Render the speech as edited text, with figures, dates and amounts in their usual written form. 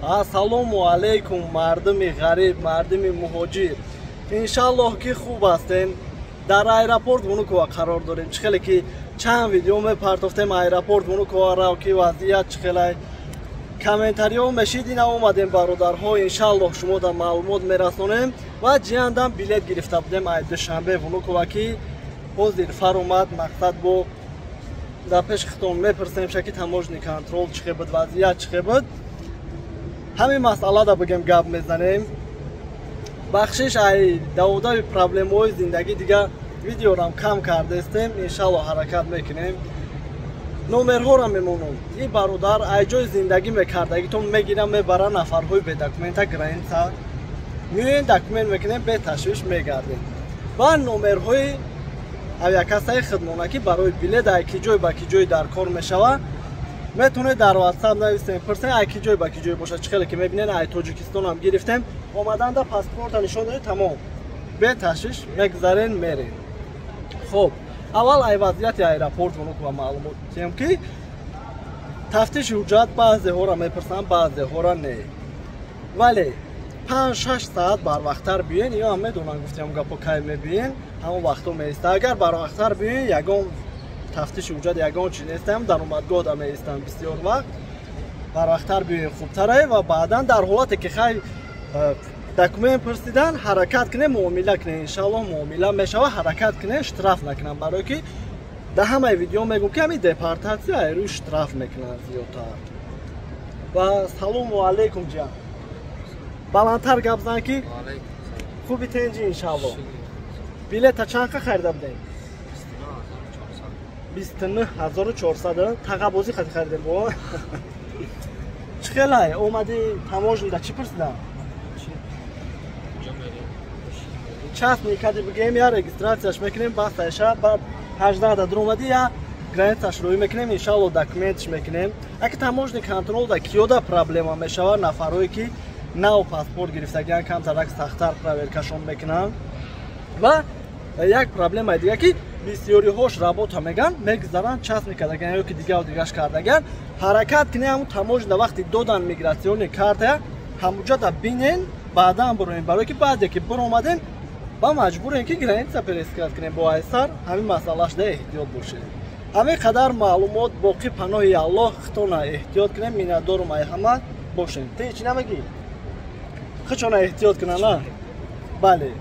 Ассалому алайкум, мардуми ғариб, мардуми муҳоҷир. Иншаллоҳ, ки хуб ҳастем. Дар аэропорт Внуково қарор дорем. Чӣ хеле ки чанд видео мепартофтем, аэропорт Внуково рав, ки вазъият чӣ хелай, комментариҳо мешид. Ина омадем, бародарҳо, иншаллоҳ, шумо дар маълумот мерасонем. Ва ҷиандам билет гирифта будем ай Душанбе Внуково, ки ҳозир фаромад. Мақсад, бо дар пеши худтон мепурсем ша, ки таможенный контроль чӣ хел буд, вазъият чӣ хел буд. Ҳамин масъалада бигем, гап мезанем. Бахшиш, ай даводави проблемаҳои зиндагӣ дига видеорам кам кардестем. Иншаллоҳ, ҳаракат мекунем. Номерҳоро мемонам. И бародар ай ҷои зиндагӣ мекардагитон мегирам, мебара нафарҳои бедокумента граница. Меоем, документ мекунем, беташвиш мегардем. Ва номерҳои авиакассаи хидмона, ки барои билет ай ки ҷой ба ки ҷой дар кор мешава, метавонед дар Ватсап нависем, пурсем, ай ки ҷой ба ки ҷой бошад. Чӣ хеле ки мебинед, ай Тоҷикистонам гирифтем. Омаданда паспорта нишон додед, тамом, беташвиш мегузарен, мерем. Хоб, аввал ай вазъияти аэропорт Внуково маълумот диҳем, ки тафтиши ҳуҷҷат баъзеҳоро мепурсанд, баъзеҳоро не, вале 5-6 саат барвақттар биёен. Ё ҳам медонанд, гуфтем гапо, кай мебиен, ҳамон вақто меиста. Агар барвақттар биёен, ягон тафтиши ҳуҷҷат, ягон чи нестам, даромадгоҳда меистам бисёр вақт. Барвақттар биёен, хубтарае. Ва баъдан дар ҳолате ки хай документ пурсидан, ҳаракат кунем, муомила кунем. Иншаллоҳ, муомила мешава. Ҳаракат кунем, штраф накунам, барое ки дар ҳамаи видео мегӯм, ки ҳамин депортатсия рӯи штраф мекунанд зиёдтар. Ва салому алайкум, ҷиан, баландтар гап зан, ки хуби, тенҷи, иншаллоҳ. Билета чанд қа харида будем? 29 400. Тағабозӣ хати харидем. Бо чӣ хелай омадӣ? Таможня да чӣ пурсидам? Частный кади бигем, я регистрацияш мекунем, басташа. Баъд 18 да дуромадӣ, я границаш рӯй мекунем, иншалло, документш мекунем. Аки таможенный контроль да киёда проблема мешава? Нафарое ки нав паспорт гирифтагиан, камтарак сахттар проверкашон мекунанд. Ва як проблемаи дига, ки бисёриҳош работа меган, мегузаранд, частный кардаган ё ки дигаву дигаш кардаган. Ҳаракат кунем, ҳамун таможня вақти додан миграционный картая, ҳамуҷада бинен, баъдан бироем, барое ки баъде ки биромадем, ба маҷбурем, ки граница пересекать кунем бо айсар. Ҳамин масъалашда эҳтиёт бошед. Ҳамин қадар маълумот. Боқӣ паноҳи Аллоҳ, хитона эҳтиёт кунем. Миннатдорум ай ҳама бошем. Ти чӣ намегӣ? Хичона эҳтиёт кунана, бале.